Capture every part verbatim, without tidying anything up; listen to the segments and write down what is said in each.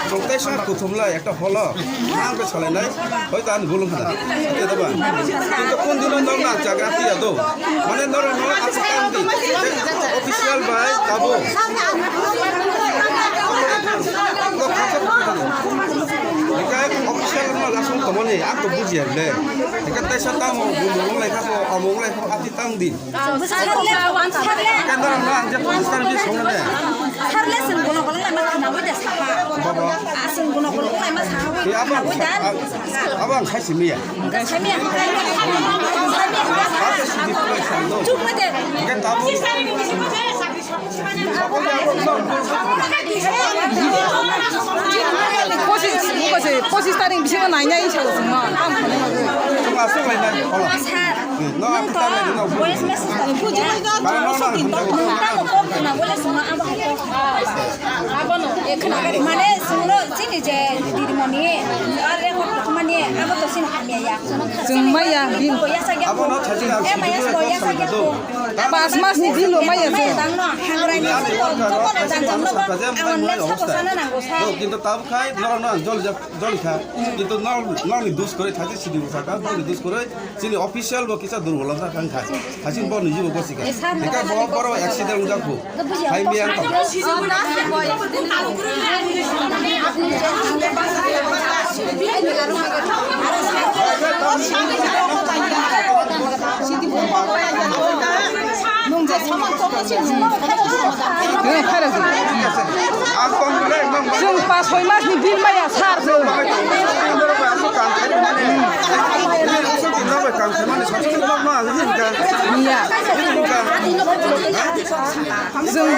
Chwng teisa kuthumlai ekta holo, ang khe salainai, hoito ani gulung khana. Ate da ba? Kintu kun dino nok na chagra tiya do. Mane norok no aswk tang di. Official bai tabuk. Hinkhe official no lasung tongmani, ang to bujiya le. Hinkhe teisa tamo, gulung wng lai kha ko, amo wng lai kha ko, ati tang di. Bwsa sarle, bwsa sarle. Kandar ang je police tar bi song ne. Sarle sing gono gono lai ma khna wi da sapa. Baba. A sing gono gono lai ma sapa. Ya, abang, abang khai simi ya. Khai simi ya. Apa sih di police song do? Chuk mate. Kan tabu. Pochis, pochis, pochis tarik bisingo nainai sao chwngno. Ang phone ma. Chwng aswk lainai, hola. Sir, no, nung to voice message tong khuya. Tamo kok khna bole songno abo kok. Abono. Mane songno chini je didimoni, ar record khmani, abo to sini hamya ya. Chwng maya, bin. Abono thajina. Pas mas ni bilo maya je. Kintu tabuk khai norok no ang jol jak, jol kha. Kintu norok, norok ni dus kwrwi thajin sidi bwsa kha, norok ni dus kwrwi chini official bo kisa durbol wngkha kha. Thajin bo ni jibo gosi kha. Hinkhe bo boro accident wngjak kho. Hai miyang tong. Nwng je saman tongma se nwng. Nwng khairok di. Chwng pas soi mas ni bill maya sar chwng. Miya. Chwng.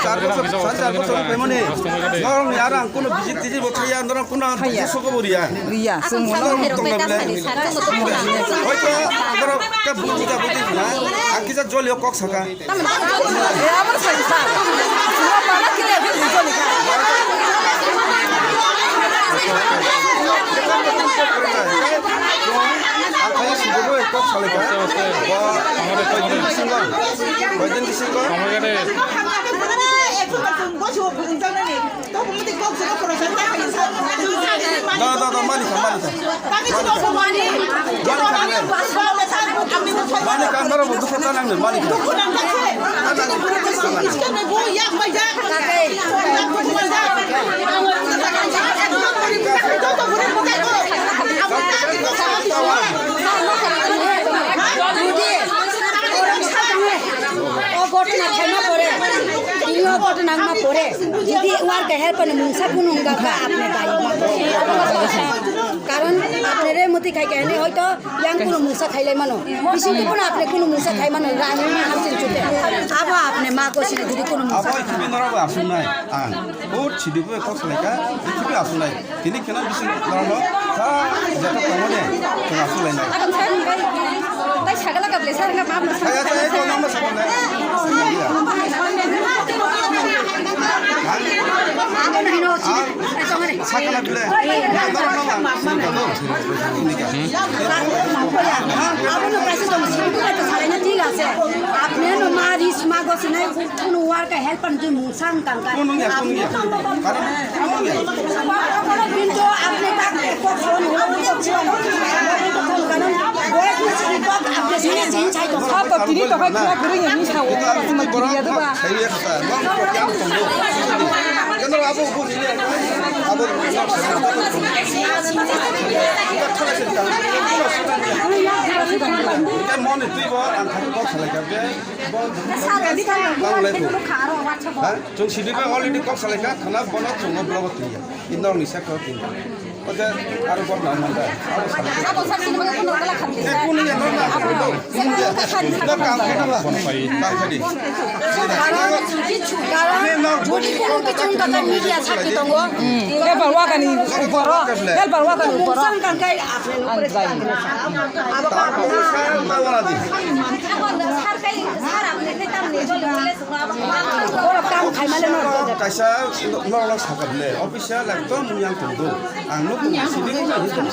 Char bosor, sare char bosor wngpaimani. Norokni aro ang kuno visit tijit bo khaiya, norok kuno ang khaiya. Busugo bo riya. Riya, chwng norok tong bai bole. Hoito norok ta buji ta buji khna, ang kisa jolio kok saka. Ang kaya sujugwi kok salaikha. Bo koi din bisingo, koi din bisingo. Da, da, da, mani kha, mani kha. Mani kha, mani kha, norok bo dukha ta nang nang, mani kha. O ghotona khaima pore, tini o ghotona wngma pore, jodi work help ni mungsa kunu wngkha khe apni dayi ma. Karon apni re muti khai khe hwnwi hoito yang kunu mungsa khailai mano. Bising kunu apni kunu mungsa khai mano, rang hamsin chute. Abo apni ma gosini jodi kunu mungsa. Abo ikhibin norok bo aswk nai ang. O chidi bo kok salai kha, ikhibin aswk nai. Tini kheno bising norokno sa jeta tongmani kheno aswk lainai. Tei sagala ka blesar na bab na sa. Aya, aya, aya, nang ma sakala. Abo na hino. Sakala bile. Abo no kaisa tong sini tu kaisa salai na thik ase. Apni no ma ris ma go sinai. Kuno work help an jun mungsa wng tang ka. Kuno ya, kuno ya. Karon kuno ya. Kintu apni tak ekko phone holo, kintu phone karon boy kuno sini kok apni sini sini chai to. Ha to tini to kai kira kira ya ni sa wo. Kita tini borok ya de ba. Saya kata, bang kok yang tunggu. Kenapa abu abu sini? Abu. Kan mau nih tuh bawa angkat kok selesai. Chwng sidi bai already kok salai kha, khana bono chwngno blogo twiya. Indor ni sakho twiya. Oje aro bor na manda. Aro salai kha. Abo sa sini mo kono kala khamti. E kunu ya no na. Abo no. No kam khe na ba. Kam khe di. Karon, karon, jodi kono kichung kata media sakhi tongo. Helper wakani uporo. Helper wakani uporo. Sangkan kai apne. Abo ka. Abo sar kai sar apne kai tamni. Oro kam khai male no. Kaisa norok sakha bwle, official ekdom wngya tongdo. Ang no tong sini ko ni tong.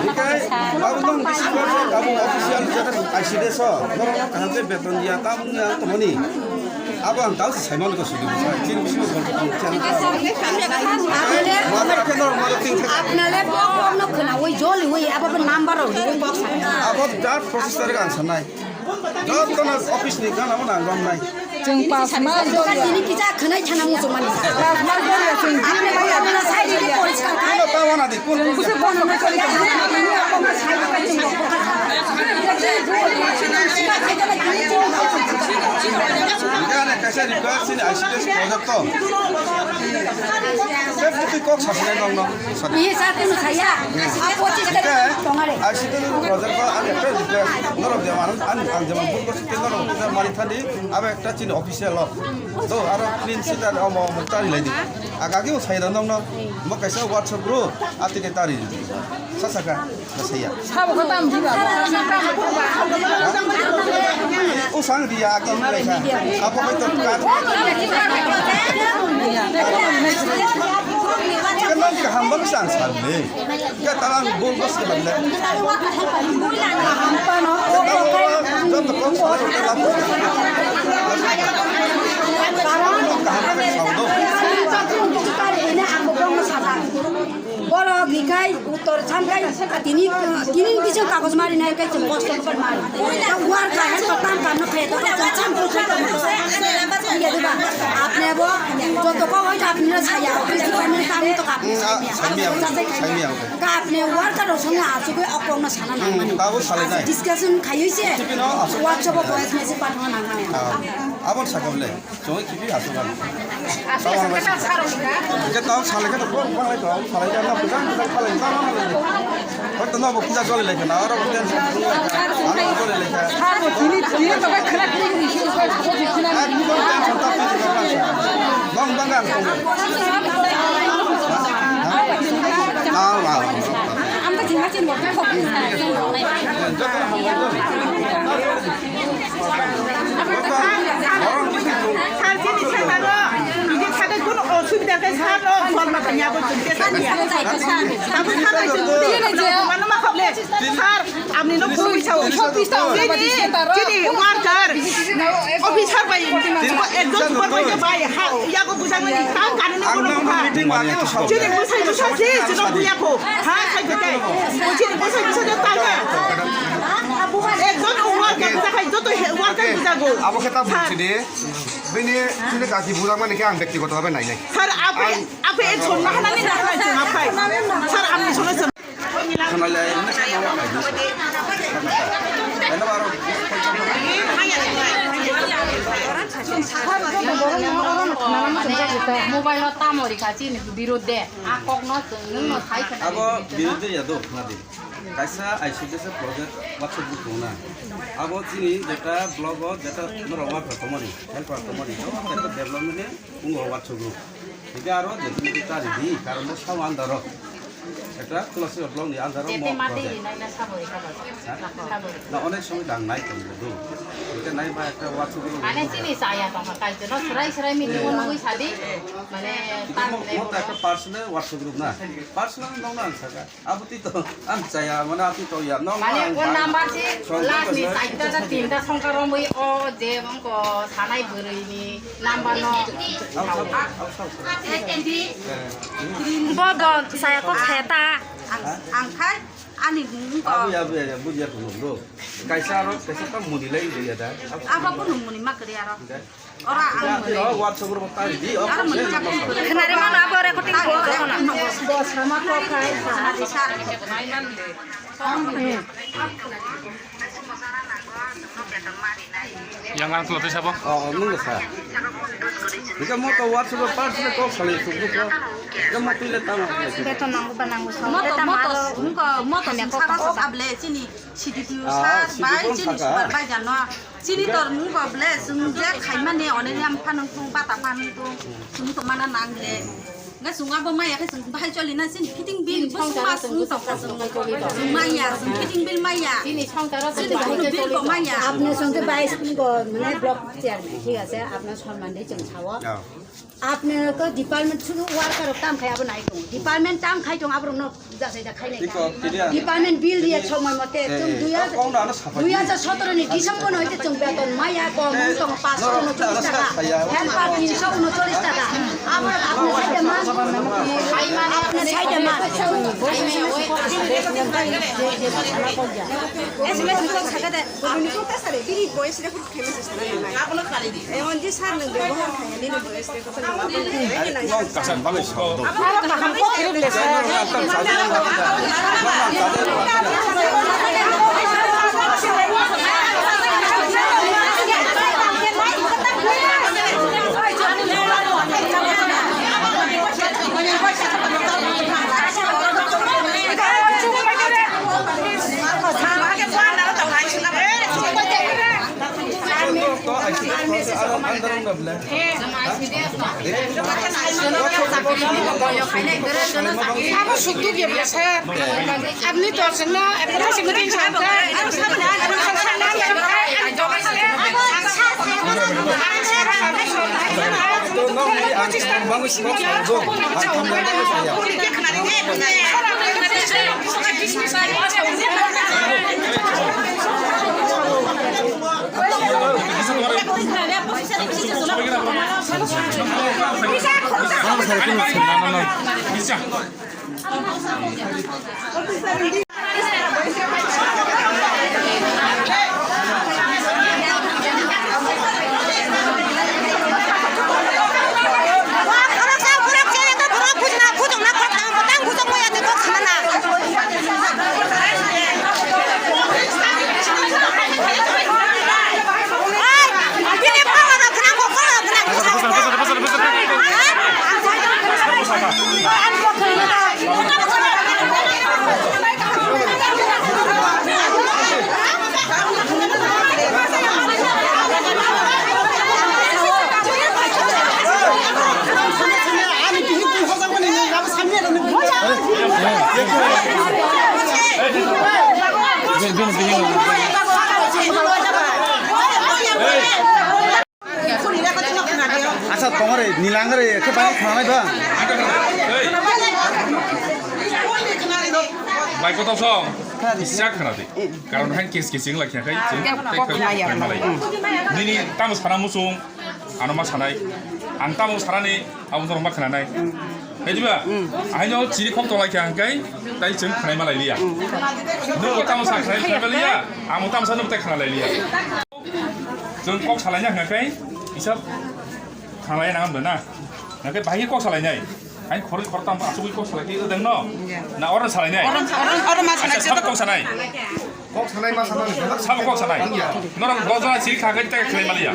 Hikai abo nong bisi ko abo official jata I C D S o norok kaham khe beton dia ta wngya tongmani. Abo ang tau saimano ko sidi bwsa. Chini bisi ko tong chang. Mother ke norok mother ting thak. Apnale bok bok no khna oi joli oi abo number oi bok sa. Abo dar process tarik ang sanai. Jotono office ni gana mo nang romnai. Chwng pas ma joto. Tini kisa khwnai thana muchung mani. Pas ma joto chwng jini bai abla sai di poriskar khai. Ano ta wana di kun. Kusu kono na chali. Gana kaisa request ni I C D S project to. Safety kok sasinai nong nong. Iya, satu saya. Apa sih? Tongare. I C D S project ko ang ekta request. Norok jemon ang, ang jemon phone ko site norok mari thani. Abo ekta chini official lo. To aro clean sheet ar omo omo tari lai di. Aga ge usai da nong no. Mo kaisa WhatsApp group atike tari. Sa saka, sa saya. Sabo kata am jiba. Usang dia agi mereka. Apa betul kan? Kenapa kaham bang sang sale? Kaya talang bol bos ke benda. Borok hikai uttor sankai tini tini bising kagoj mari nai kai chwng kosto kor mari. Work ka hen to kam kam no khe to cham cham to khe to. Iya diba? Apne bo joto ko oi apne saya office department kam to kam. Saimia, saimia. Ka apne worker rok song asugwi okong no sana nang mani. Tabo salai nai. Discussion khayui se. Workshop o voice message pathana nang mani. Abon sakable. Chong kibi asuk. Ke tau salai ke to ko panglai to salai ke na pujang pujang khalai ta ma lai. Ko to no bo pujang khalai le na oro ko tension. Ano ko le le. Sabo tini tini to ka khara khara ni shi ko ko khara. Bang bang ang. Wow, wow. Ang ta jinga chin mo ka ko. Sir, চিনি স্যার, বাবা, নিজের সাথে কোনো অসুবিধা নেই, স্যার, ও, ফর্ম আপনি আগে তুলতে স্যার, নিয়ে আসুন। তারপর স্যার, এই যে, মানে, মা খাবলে, স্যার, আপনি না ভুল হয়েছে, ও, চিনি, চিনি, ওয়ার্কার, অফিসার ভাই, একজন সুপারভাইজার ভাই, হ্যাঁ, ইয়াকে বুঝানো নেই, তার কারণে কোনো কথা। চিনি, বুঝাই, বুঝাই, যে, যেন বুঝাবো, হ্যাঁ, খাইবে, তাই। চিনি, বুঝাই, বুঝাই, তাই না। একজন ওয়ার্কার বুঝা খাই, যত হে-, ওয়ার্কার বুঝাবো। Abo khe ta buchidi, bini chini kachi bujakmani khe ang bektigoto bhabe nainai. Sir, আপনি, আপনি এই জন্য হানানি না খাই, জন্য খাই। স্যার, আপনি শুনেছেন। Mobile o tamo rikha chini birudde, a kokno chwng nwngno sai khna. Abo birudde ya do khna di. Kaisa I C D S project WhatsApp group tongna. Abo chini jeta block o jeta norok worker tongmani, helper tongmani, joto kaisa development ni wngo WhatsApp group. Hingke aro je tini ta ridi, karon bo sao andaro. Ekta Tulasibari block ni andaro mo project. Ha? Na onek somoy dang nai tong do. Hingke nai ba ekta WhatsApp group. Mane chini chaya tong kha, kaisa no srai srai meeting o nugui sadi. Mane mo ta ekta personal WhatsApp group na. Personal nong na ang saka. Abo tito, ang chaya, mane abo tito ya, no, mane ang o bai number si songkar last ni kosoi. Charta ta tinta songkar romwi o je bangko sanai bwrwi ni number no. Bodo saya kok saya ta. Ang, ang khai, ani bung ko. Abu ya, abu ya, abu ya, kuno, bro. Kaisa aro, kaisa ta muni lai, ya da. Abo kuno muni ma kari aro. Ora ang muni. Aro muni ma kari. Khnari mano abo recording ko kono. Yang ang tuh sabo. Oh, nunggu sa. Jika mau ke WhatsApp, WhatsApp kok saling sungguh kok. Jika mau tuh lihat tahu. Beton nanggu ba nanggu sa. Moto, moto, nunggu moto sing saka kok able sini. C D P O sir, bai chini supervisor no. Chini tor mung ko ble, chwng je khaimani oneni ang phanang tung, bata phanang tung, chwng to mana nang le. Nga chwng abo maya khe chwng bahai choli na, chini fitting bill bo chwng ma chwng tong ka chwng. Chwng maya, chwng fitting bill maya. Chini songtaro chini chwng bahai choli bill bo maya. Apne songte bais ko mane block chairman, thik ase, apne sorman de chwng sao. Apne ko department sudu worker tam khai abo nai tong. Department tam khai tong abo no. Department bill riya somoi mote chwng dui hajar, dui hajar sotoro ni December no hoite chwng beton maya kom wng tongo panchsho unochollish taka, helper tinsho unochollish taka. Abo apni side man, apni side man. S M S ko sakade. Abono khali di. Emon je sir nwng bebohar khainani nwng bo este ko khali. Nong kasan balai sa. Aro kaham ko khirip le sir. Abo sukduk ya biasa. Apni to sengno, apni to sengno din sangka. Asa tongore, nilangore, khe bang khanai ba. Bai kotor song. Kisa khana di. Karon hai kes kes jing lakha kai, jing tei kai malai. Nini tamo sana musung, ano ma sanai. Ang tamo sanani, abo norok ma khananai. Hai diba? Aino chiri khok tolai kha hangkai, tai jing khanai malai liya. Nwng tamo sa khanai khanai liya, amo tamo sa nwng tai khanai liya. Chwng kok salaina hwnkha khe, kisa khanai nang amda na. Hwnkhe bahai khe kok salainai. Hai khoroi khortam asugui kok salai khe odeng no. Na oro salainai. Oro, oro, oro ma sanai. Acha, sabo kok sanai. Kok sanai ma sanai. Sabo kok sanai. Norok dojona siri kha khe tai khlai maliya.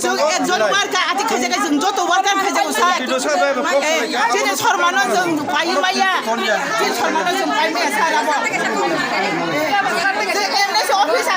Chwng ekjon worker ati khaijak khe chwng joto worker khaijak sa. Eh, chini sormano chwng pai maya. Chini sormano chwng pai maya sir abo. Chwng M D C office